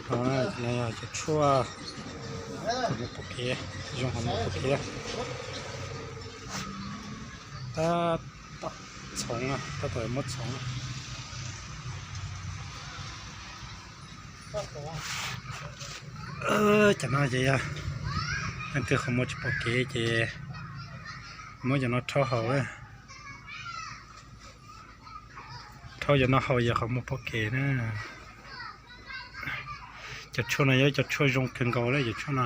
No, no yog cov tshuaj, cov mus pom kev, zoo hauv mus pom kev. Tab tom txhoov, tab tom muab txhoov. Cov no ces yog leej twg qhov muag tsis pom kev ces muab cov no rhaub haus. Rhaub cov no haus yog qhov muag pom kev na. Cov tshuaj no yog cov tshuaj zoo kawg nkaus li, cov tshuaj no,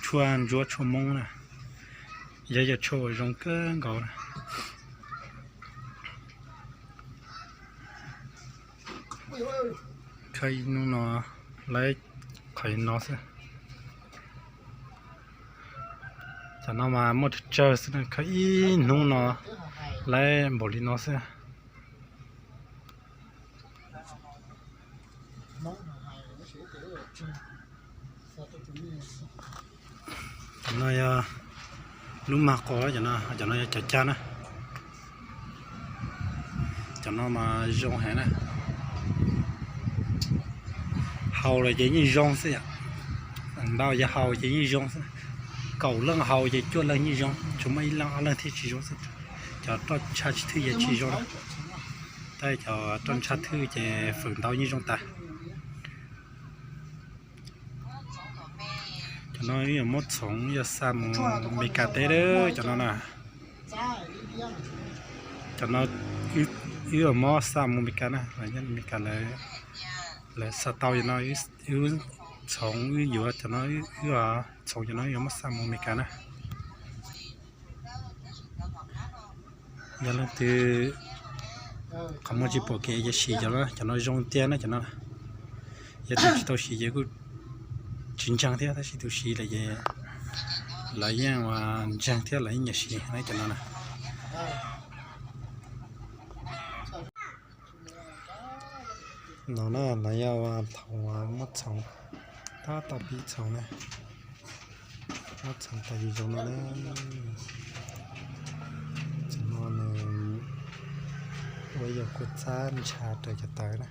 tshuaj ntsuab tshuaj moob na, yog cov tshuaj uas zoo kawg nkaus na. Khawb ib hnub no lawv qhov no xwb. Cov no mas muaj tsawg tsawg xwb, khawb ib hnub no lawv npaum li no xwb. Cov no yog lub mag quas, cov no yog cov cag na. Cov no mas zoo heev na. Haus los ces yeej zoo xwb yom. Feem ntau yog haus ces yeej zoo xwb. Kaum leej haus ces cuaj leeg yeej zoo, tsuas muaj ib leej ob leeg thiaj tsis zoo xwb. Cov roj ntsha thwj ces tsis zoo na. Tab cov roj ntsha thwj ces feem ntau yeej zoo tas. Cov no wb yuav muab txhoov yuav xa mus Meskas teb lawm cov no na. Cov no wb yuav muab xa mus Meskas na, los yog Meskas lawv xa tau no, wb txhoov wb yuav cov no, wb txhoov cov no yuav muab xa mus Meskas na. Yog leej twg qhov muag tsis pom kev ces siv cov no, cov no zoo tiag na cov no. Yog tus tsis tau siv ces kuj tsis ntseeg thiab, tab sis tus siv lawm ces lawv yeej ua ntseeg thiab lawv yeej nyiam siv na cov no na. No na, no yog thaum muab txhoov, tab tom pib txhoov na. Muab txhoov tas yus zoo no na. Txhoov no nws ua yog kua txab ntsha raws cov tawv na.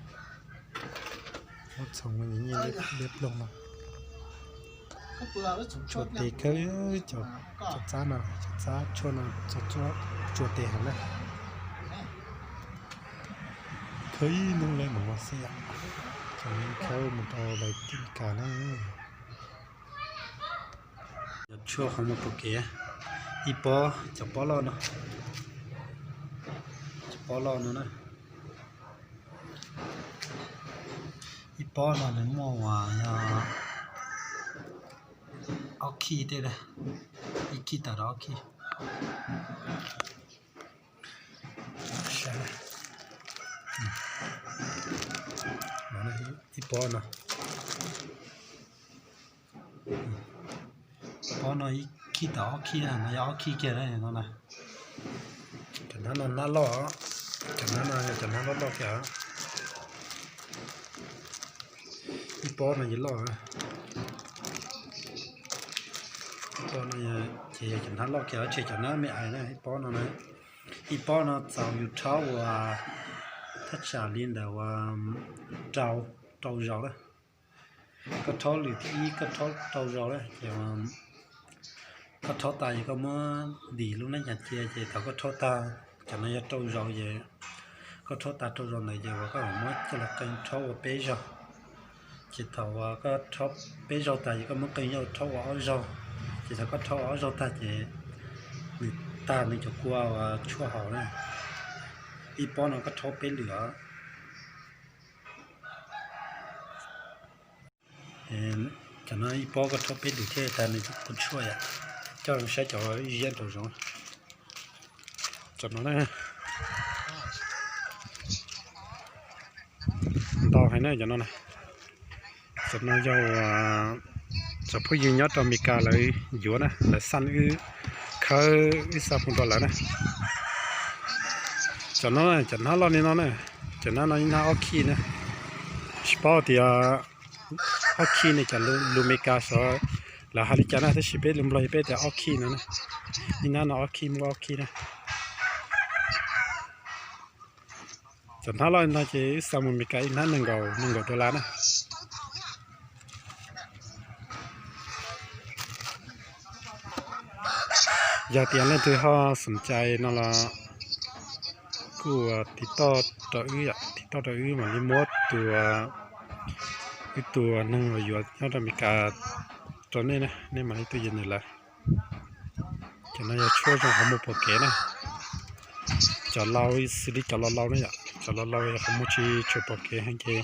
Muab txhoov nws nyiam liab ploog no. Tsuas tes kawg li, cov txab no, cov txab tshuaj no txhoov tshuaj tes heev na. Khawb ib hnub lawm mus no xwb yom. Cov no khawb mus rau lawv tim kas na. Cov tshuaj qhov muag pom kev, ib pob, cov pob loj no, cov pob loj no na. Ib pob no nws muaj uas yog ob khij tej, ib khij tawm rau ob khij. Ib pob no, pob no ib khij tawm ob khij na, no yog ob khij kiag no na. Cov hnab no hnab loj, cov hnab no yog cov hnab loj loj kiag. Ib pob no yeej loj. Ib pob no ces yog cov hnab loj kiag, tsis cov hnab me ais na. Ib pob no na, ib pob no txaus yus rhaub uas thaj tsam li ntawm uas rau, rau zaus lawm. Koj rhaub lwm thib ib koj rhaub rau zaus lawm ces koj rhaub tas ces koj muab ntim lub nab nyas cia ces thaum koj rhaub tag, cov no yog rau zaus ces koj rhaub tas rau zaus ntawd ces uas koj muab coj los qee rhaub ua peb zaug. Ces thaum uas koj rhaub peb zaug tas ces koj muab qee rhaub ua ob zaug. Ces thaum koj rhaub ua ob zaug tag ces nws tag nws cov kua uas tshuaj haus na. Ib pob no koj rhaub peb lwm os. Cov no ib pob koj rhaub peb lwm thiaj tag nws cov kua tshuaj yom. Coj saib cov ziab rau zoov. Cov no na, ntau heev na cov no na. Cov no yog cov phooj ywg nyob rau Amelikas lawv yuav na, lawv xaj wb, khawb wb xa mus rau lawv na. Cov no cov hnab loj li no na, cov hnab no ib hnab ob khij na. Tsis paub tias ob khij ne, cov lus Amelikas xyov lawv hais li cas na, tab sis peb lus Nplog peb tias ob khij no na. Ib hnab no ob khij, muaj ob khij na. Cov hnab loj li no ces wb xa mus Amelikas ib hnab nees nkaum, nees nkaum dollar na. Yog tias leej twg ho xoom cai no los kuj tiv toj rau wb, tiv toj rau wb mam li muab tus, wb tus neeg uas yuav nyob rau Amelikas rau nej na, nej mam li tuaj yuav nws lawm. Cov no yog tshuaj zoo qhov muag pom kev na. Cov laus xws li cov laus laus na yom, cov laus laus qhov muag tsis tshua pom kev heev ces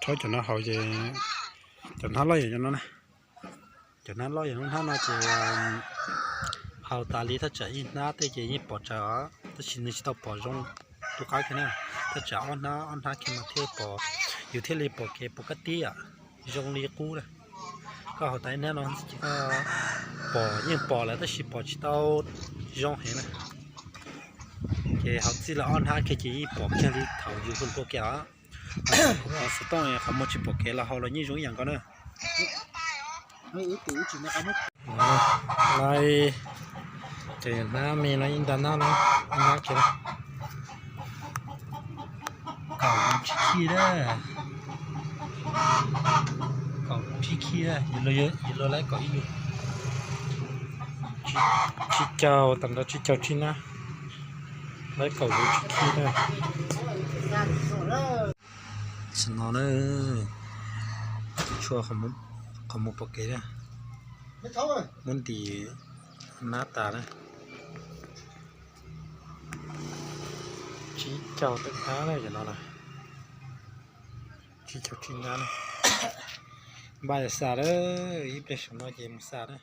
rhaub cov no haus ces cov hnab loj yog cov no na. Cov hnab loj yog lub hnab no ces haus tas li thaj tsam ib hnab tej ces yeej pom tsaws os, tab sis nws tsis tau pom zoo tu qab kiag na. Thaj tsam ob hnab ob hnab kiag mas thiaj pom, yus thiaj li pom kev pom kab tib yom, zoo li qub na. Koj haus tas ib hnab no pom yeej pom lawm tab sis pom tsis tau zoo heev na. Ces haus txij li ob hnab kiag ces yeej pom kiag li thaum yus hu ua ke os. Xov tooj qhov muag tsis pom kev los haus los yeej zoo ib yam nkaus na. Lawv ces hnab me no ib nta hnab no, hnab kiag kaum tsib khij na, kaum tsib khij, yus luag lawv kaum ib lus, tsib caug tag nrho tsib caug tsib nab, lawv kaum tsib khij na. Tam no na, tshuaj qhov muag pom kev na, muab ntim nab tas na. Tsib caug tawm nab na, cov no na, tsib caug tsib nab na. Npaj xa lawm, ib pliag saum no ces mus xa na.